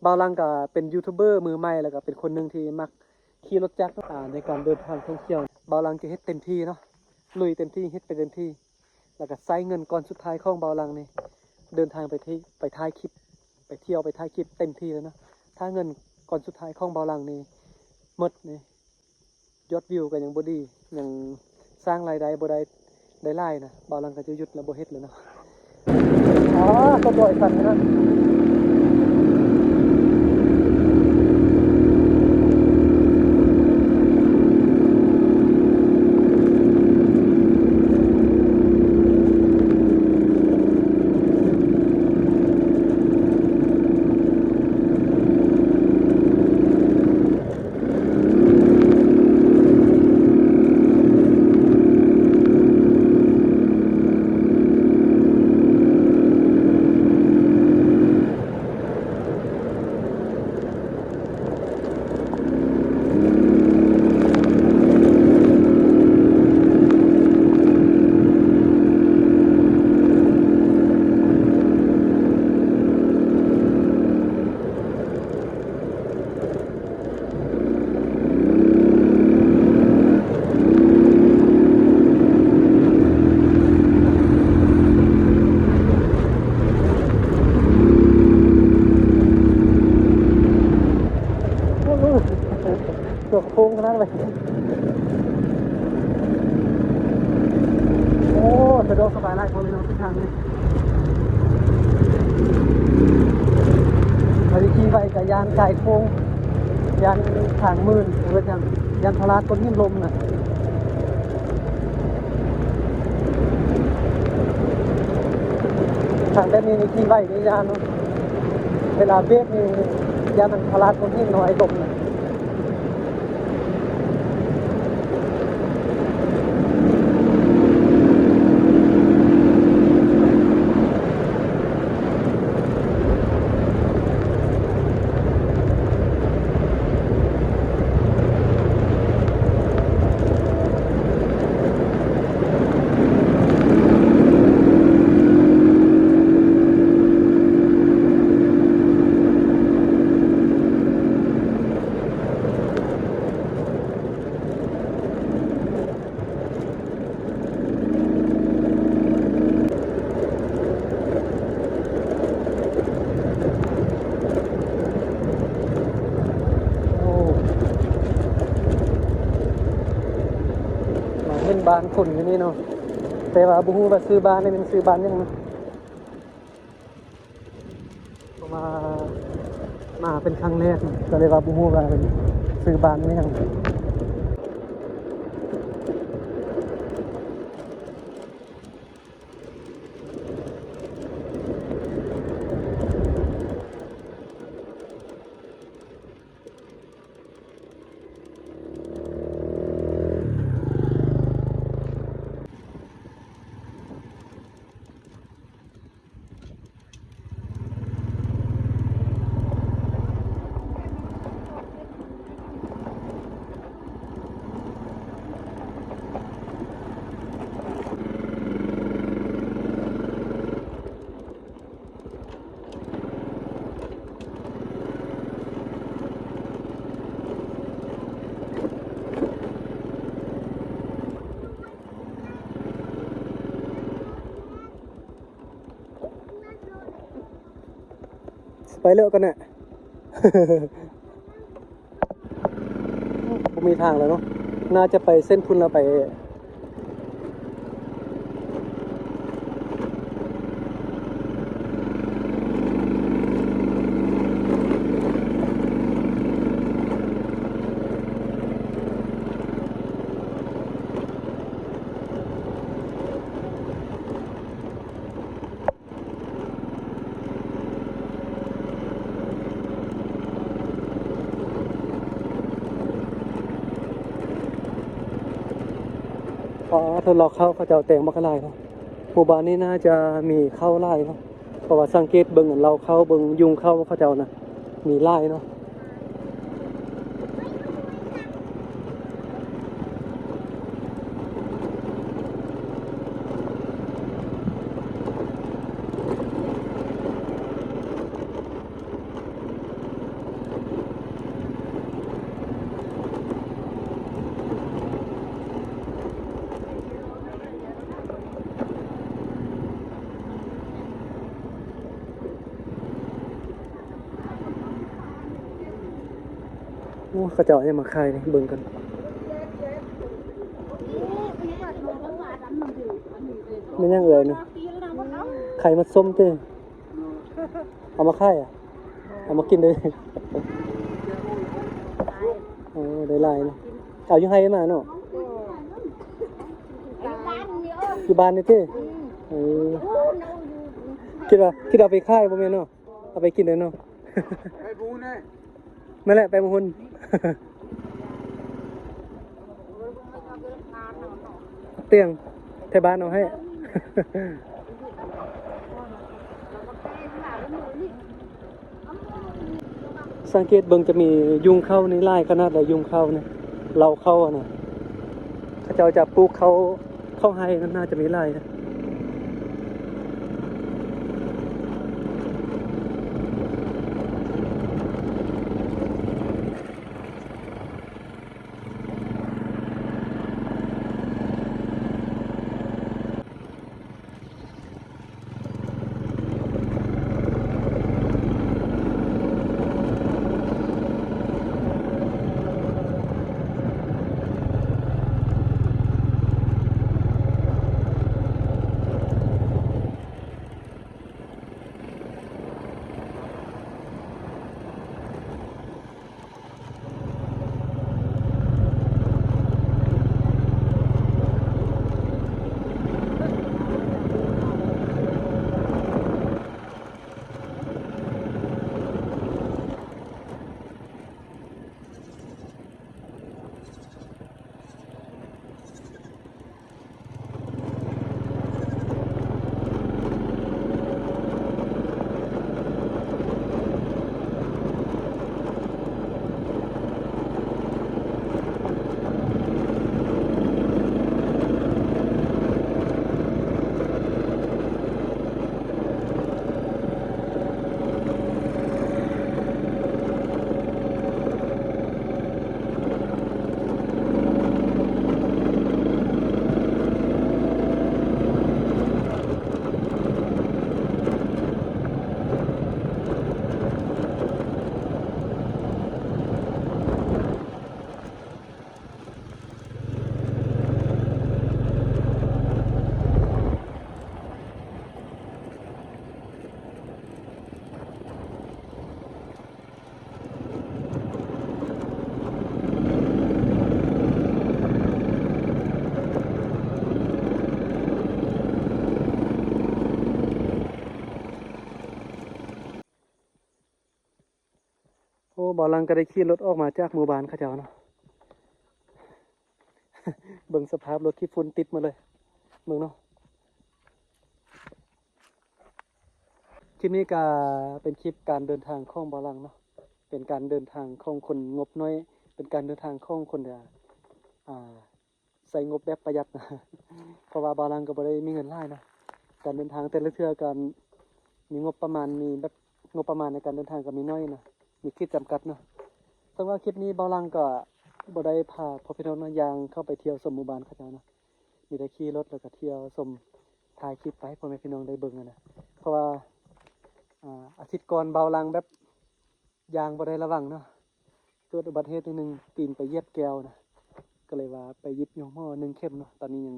ບ່າວຫຼັງກໍເປັນຢູທູບເບີມືໃໝ່ ແລ້ວກໍເປັນຄົນໜຶ່ງທີ່ມັກຂີ່ລົດຈັກ ອາ ໃນການເດີນທາງທ່ອງທ່ຽວ ບ່າວຫຼັງຈະເຮັດເຕັມທີ່ເນາະ ລຸຍເຕັມທີ່ ເຮັດໄປເຕັມທີ່ ແລ້ວກໍໃຊ້ເງິນກ້ອນສຸດທ້າຍຂອງບ່າວຫຼັງນີ້ ເດີນທາງໄປທີ່ ໄປຖ່າຍຄລິບ ໄປທ່ຽວ ໄປຖ່າຍຄລິບເຕັມທີ່ເລີຍເນາະ. ຖ້າເງິນກ້ອນສຸດທ້າຍຂອງບ່າວຫຼັງນີ້ໝົດນີ້ ຍອດວິວກໍຍັງບໍ່ດີ ຍັງສ້າງລາຍໄດ້ບໍ່ໄດ້ ໄດ້ຫຼາຍນະ ບ່າວຫຼັງກໍຈະຢຸດແລ້ວ ບໍ່ເຮັດແລ້ວເນາະ. ອໍ ສະດວກສັນນະ. ຕົວໂຄ້ງຂະໜາດໄວ. ໂອ້ ສະດວກສະບາຍຫຼາຍກວ່າເນາະເສັ້ນທາງນີ້. ອັນນີ້ຂີ່ໄວກະຢ້ານກາຍໂຄ້ງ ຢ້ານທາງມື່ນ ເອີ້ນຫຍັງ ຢ້ານພະລາດກົ້ນຫີນລົ້ມນະ. ທາງແບບນີ້ນີ້ຂີ່ໄວນີ້ຢ້ານເນາະ ເວລາເບຣກນີ້ຢ້ານມັນພະລາດກົ້ນຫີນນ້ອຍລົງນະ. ໂອ້ ມາເຫັນບ້ານຄົນຢູ່ນີ້ເນາະ ແຕ່ວ່າບໍ່ຮູ້ວ່າຊື່ບ້ານນີ້ແມ່ນຊື່ບ້ານຫຍັງເນາະ. ເພາະວ່າມາເປັນຄັ້ງແລກ ກໍເລີຍວ່າບໍ່ຮູ້ວ່າເປັນຊື່ບ້ານແມ່ນຫຍັງ. ໄປເລີກກັນນະ ບໍ່ມີທາງແລ້ວເນາະ ໜ້າຈະໄປເສັ້ນພຸ້ນແລ້ວໄປ. ອໍ ເຂົາເຈົ້າແຕ່ງບັກຫຼາຍເນາະ ໝູ່ບ້ານນີ້ໜ້າຈະມີເຂົ້າຫຼາຍເນາະ ເພາະວ່າສັງເກດເບິ່ງເລົ້າເຂົ້າ ເບິ່ງຍຸງເຂົ້າເຂົາເຈົ້ານະ ມີຫຼາຍເນາະ. ເ ໂອ້ ເຂົາເຈົ້າເອົາຫຍັງມາຂາຍນີ້ ເບິ່ງກ່ອນ. ແມ່ນຫຍັງເອີຍນີ້? ໄຂ່ມາສົ້ມຕິ? ເອົາມາຂາຍອະ? ເອົາມາກິນເດີ. ໂອ້ ໄດ້ຫຼາຍເນາະ. ເອົາຢູ່ໄຮ່ມາເນາະ? ຢູ່ບ້ານນີ້ຕິ? ເອີ ຄິດວ່າ ຄິດເອົາໄປຂາຍບໍ່ແມ່ນເນາະ? ເອົາໄປກິນເດີເນາະ. ໄປບຸນເດ້. ແມ່ນແຫຼະ ໄປໝາກຮຸ່ນ ຕຽງ ໄທບ້ານເອົາໃຫ້. ສັງເກດເບິ່ງຈະມີຍຸງເຂົ້ານີ້ຫຼາຍຂະໜາດໃດ. ຍຸງເຂົ້ານີ້ ເລົາເຂົ້າຫັ້ນນະ ເຂົາເຈົ້າຈະປູກເຂົ້າ ເຂົ້າໄຮ່ນັ້ນໜ້າຈະມີຫຼາຍນະ. ໂອ້ ບ່າວຫຼັງກໍໄດ້ຂີ່ລົດອອກມາຈາກໝູ່ບ້ານເຂົາເຈົ້າເນາະ. ເບິ່ງສະພາບລົດ ຂີ້ຝຸ່ນຕິດໝົດເລີຍ ເບິ່ງເນາະ. ຄລິບນີ້ກະເປັນຄລິບການເດີນທາງຂອງບ່າວຫຼັງເນາະ, ເປັນການເດີນທາງຂອງຄົນງົບໜ້ອຍ, ເປັນການເດີນທາງຂອງຄົນ ອ່າ ໃຊ້ງົບແບບປະຢັດນະ ເພາະວ່າບ່າວຫຼັງກໍບໍ່ໄດ້ມີເງິນຫຼາຍນະ. ການເດີນທາງແຕ່ລະເທື່ອກໍມີງົບປະມານ, ມີແບບງົບປະມານໃນການເດີນທາງກໍມີໜ້ອຍນະ, ມີຂີດຈຳກັດເນາະ. ເຊິ່ງວ່າຄລິບນີ້ບ່າວຫຼັງກໍບໍ່ໄດ້ພາພໍ່ແມ່ພີ່ນ້ອງນະ ຍ່າງເຂົ້າໄປທ່ຽວຊົມໝູ່ບ້ານເຂົາເຈົ້ານະ, ມີແຕ່ຂີ່ລົດແລ້ວກໍທ່ຽວຊົມ ຖ່າຍຄລິບໄປໃຫ້ພໍ່ແມ່ພີ່ນ້ອງໄດ້ເບິ່ງຫັ້ນນະ. ເພາະວ່າ ອ່າ ອາທິດກ່ອນບ່າວຫຼັງແບບ ຍ່າງບໍ່ໄດ້ລະວັງເນາະ, ເກີດອຸບັດເຫດໜຶ່ງ ຕີນໄປຢຽບແກ້ວນະ, ກໍເລີຍວ່າໄປຫຍິບໂຮງໝໍໜຶ່ງເຂັມເນາະ. ຕອນນີ້ຍັງ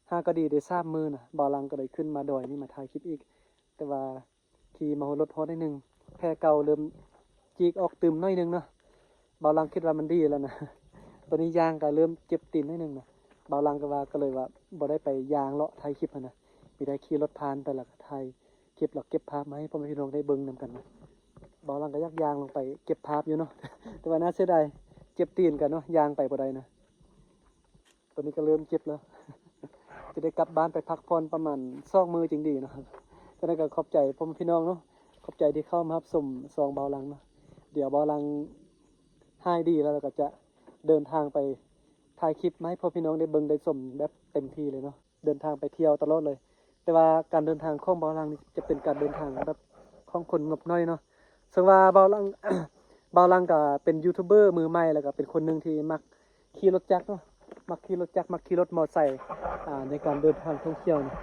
ຫາກໍດີໄດ້ສາມມື້ນະ, ບ່າວຫຼັງກໍໄດ້ຂຶ້ນມາດອຍນີ້ມາຖ່າຍຄລິບອີກ, ແຕ່ວ່າຂີ່ມາຮອດ ລົດຮອດໜ້ອຍໜຶ່ງ ແຜເກົ່າເລີ່ມຈີກອອກຕື່ມໜ້ອຍໜຶ່ງເນາະ. ບ່າວຫຼັງຄິດວ່າມັນດີແລ້ວນະ, ຕອນນີ້ຍ່າງກໍເລີ່ມເຈັບຕີນໜ້ອຍໜຶ່ງນະ. ບ່າວຫຼັງກໍວ່າ ກໍເລີຍວ່າບໍ່ໄດ້ໄປຍ່າງເລາະຖ່າຍຄລິບຫັ້ນນະ, ມີແຕ່ຂີ່ລົດຜ່ານໄປແລ້ວກໍຖ່າຍ ຄລິບແລ້ວເກັບພາບມາໃຫ້ພໍ່ແມ່ພີ່ນ້ອງໄດ້ເບິ່ງນຳກັນນະ. ບ່າວຫຼັງກໍຢາກຍ່າງລົງໄປເກັບພາບຢູ່ເນາະ, ແຕ່ວ່າໜ້າເສຍດາຍ ເຈັບຕີນກັນເນາະ, ຍ່າງໄປບໍ່ໄດ້ນະ. ຕອນນີ້ກໍເລີ່ມເຈັບແລ້ວ, ຈະໄດ້ກັບບ້ານໄປພັກຜ່ອນປະມານສອງມື້ຈຶ່ງດີເນາະ. ຈັ່ງໃດກໍຂອບໃຈພໍ່ແມ່ພີ່ນ້ອງເນາະ, ຂອບໃຈທີ່ເຂົ້າມາຮັບຊົມຊ່ອງບ່າວຫຼັງເນາະ. ດຽວບ່າວຫຼັງຫາຍດີແລ້ວ ແລ້ວກໍຈະເດີນທາງໄປຖ່າຍຄລິບມາໃຫ້ພໍ່ແມ່ພີ່ນ້ອງໄດ້ເບິ່ງໄດ້ຊົມແບບເຕັມທີ່ເລີຍເນາະ. ເດີນທາງໄປທ່ຽວຕະຫຼອດເລີຍ, ແຕ່ວ່າການເດີນທາງຂອງບ່າວຫຼັງນີ້ຈະເປັນການເດີນທາງແບບຂອງຄົນງົບໜ້ອຍເນາະ. ເຊິ່ງວ່າບ່າວຫຼັງ ບ່າວຫຼັງກໍເປັນຢູທູບເບີມືໃໝ່ ແລ້ວກໍເປັນຄົນໜຶ່ງທີ່ມັກຂີ່ລົດຈັກເນາະ, ມັກຂີ່ລົດຈັກ ມັກຂີ່ລົດມໍໄຊ ອ່າ ໃນການເດີນທາງທ່ອງທ່ຽວນີ້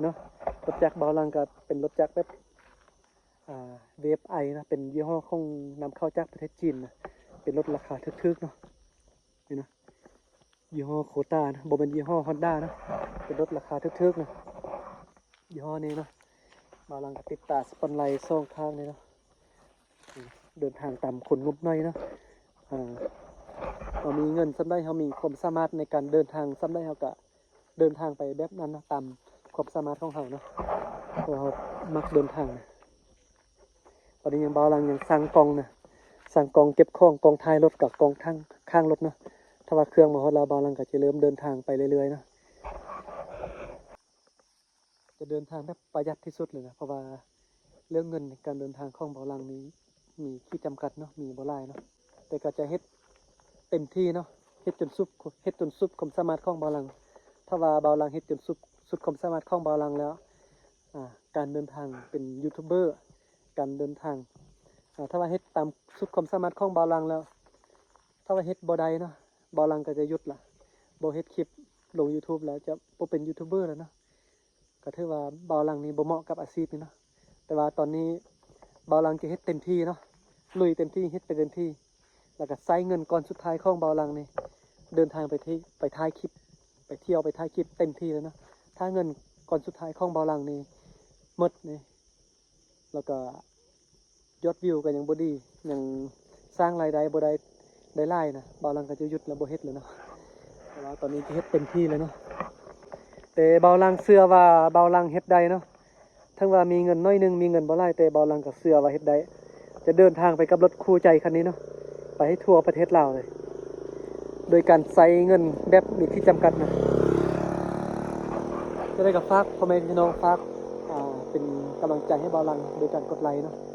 ເນາະ. ລົດຈັກບ່າວຫຼັງກໍເປັນລົດຈັກແບບ ອ່າ ເວຟໄອນະ, ເປັນຍີ່ຫໍ້ຂອງນຳເຂົ້າຈາກປະເທດຈີນນະ. ເປັນລົດລາຄາຖືກໆເນາະ ນີ້ນະ ຍີ່ຫໍ້ໂຄຕ້ານະ ບໍ່ແມ່ນຍີ່ຫໍ້ຮອນດ້ານະ ເປັນລົດລາຄາຖືກໆນະ ຍີ່ຫໍ້ນີ້ເນາະ. ບ່າວຫຼັງກໍຕິດຕາສະປອນໄລສອງຂ້າງນີ້ເນາະ ເດີນທາງຕາມຄົນງົບໜ້ອຍເນາະ. ເຮົາມີເງິນສ່ຳໃດ ເຮົາມີຄວາມສາມາດໃນການເດີນທາງສ່ຳໃດ ເຮົາກໍເດີນທາງໄປແບບນັ້ນເນາະ ຕາມຄວາມສາມາດຂອງເຮົາເນາະ ເພາະວ່າເຮົາມັກເດີນທາງນະ. ຕອນນີ້ຍັງ ບ່າວຫຼັງຍັງສ້າງກ່ອງນະ ສ້າງກ່ອງເກັບຂອງ ກ່ອງທ້າຍລົດກັບກ່ອງທາງຂ້າງລົດເນາະ. ຖ້າວ່າເຄື່ອງມາຮອດແລ້ວ ບ່າວຫຼັງກໍຈະເລີ່ມເດີນທາງໄປເລື້ອຍໆເນາະ. ຈະເດີນທາງແບບປະຢັດທີ່ສຸດເລີຍນະ ເພາະວ່າເລື່ອງເງິນໃນການເດີນທາງຂອງບ່າວຫຼັງນີ້ມີຂີດຈຳກັດເນາະ ມີບໍ່ຫຼາຍເນາະ ແຕ່ກໍຈະເຮັດເຕັມທີ່ເນາະ ເຮັດຈົນສຸດ ເຮັດຈົນສຸດຄວາມສາມາດຂອງບ່າວຫຼັງ. ຖ້າວ່າບ່າວຫຼັງເຮັດຈົນສຸດ ສຸດຄວາມສາມາດຂອງບ່າວຫຼັງແລ້ວ ອາ ການເດີນທາງເປັນຢູທູບເບີ ການເດີນທາງ ອາ ຖ້າວ່າເຮັດຕາມສຸດຄວາມສາມາດຂອງບ່າວຫຼັງແລ້ວ ຖ້າວ່າເຮັດບໍ່ໄດ້ເນາະ ບ່າວຫຼັງກໍຈະຢຸດລະ ບໍ່ເຮັດຄລິບລົງຢູທູບແລ້ວ ຈະບໍ່ເປັນຢູທູບເບີແລ້ວເນາະ. ກໍຖືວ່າບ່າວຫຼັງນີ້ບໍ່ເໝາະກັບອາຊີບນີ້ເນາະ ແຕ່ວ່າຕອນນີ້ບ່າວຫຼັງຈະເຮັດເຕັມທີ່ເນາະ ລຸຍເຕັມທີ່ ເຮັດໄປເຕັມທີ່ ແລ້ວກໍໃຊ້ເງິນກ້ອນສຸດທ້າຍຂອງບ່າວຫຼັງນີ້ ເດີນທາງໄປທີ່ ໄປຖ່າຍຄລິບ ໄປທ່ຽວ ໄປຖ່າຍຄລິບເຕັມທີ່ເລີຍເນາະ. ຖ້າເງິນກ້ອນສຸດທ້າຍຂອງບ່າວຫຼັງນີ້ໝົດນີ້ ແລ້ວກໍຍອດວິວກໍຍັງບໍ່ດີ ຍັງສ້າງລາຍໄດ້ບໍ່ໄດ້ ໄດ້ຫຼາຍນະ ບ່າວຫຼັງກໍຈະຢຸດແລ້ວ ບໍ່ເຮັດແລ້ວເນາະ. ແຕ່ວ່າຕອນນີ້ຈະເຮັດເຕັມທີ່ເລີຍເນາະ ແຕ່ບ່າວຫຼັງເຊື່ອວ່າບ່າວຫຼັງເຮັດໄດ້ເນາະ. ເຖິງວ່າມີເງິນໜ້ອຍໜຶ່ງ ມີເງິນບໍ່ຫຼາຍ ແຕ່ບ່າວຫຼັງກໍເຊື່ອວ່າເຮັດໄດ້ ຈະເດີນທາງໄປກັບລົດຄູ່ໃຈຄັນນີ້ເນາະ ໄປໃຫ້ທົ່ວປະເທດລາວເລີຍ ໂດຍການໃຊ້ເງິນແບບມີຂີດຈຳກັດນະ. ຈັ່ງໃດກໍຝາກພໍ່ແມ່ພີ່ນ້ອງ ຝາກ ອາ ເປັນກຳລັງໃຈໃຫ້ບ່າວຫຼັງໂດຍການກົດໄລເນາະ.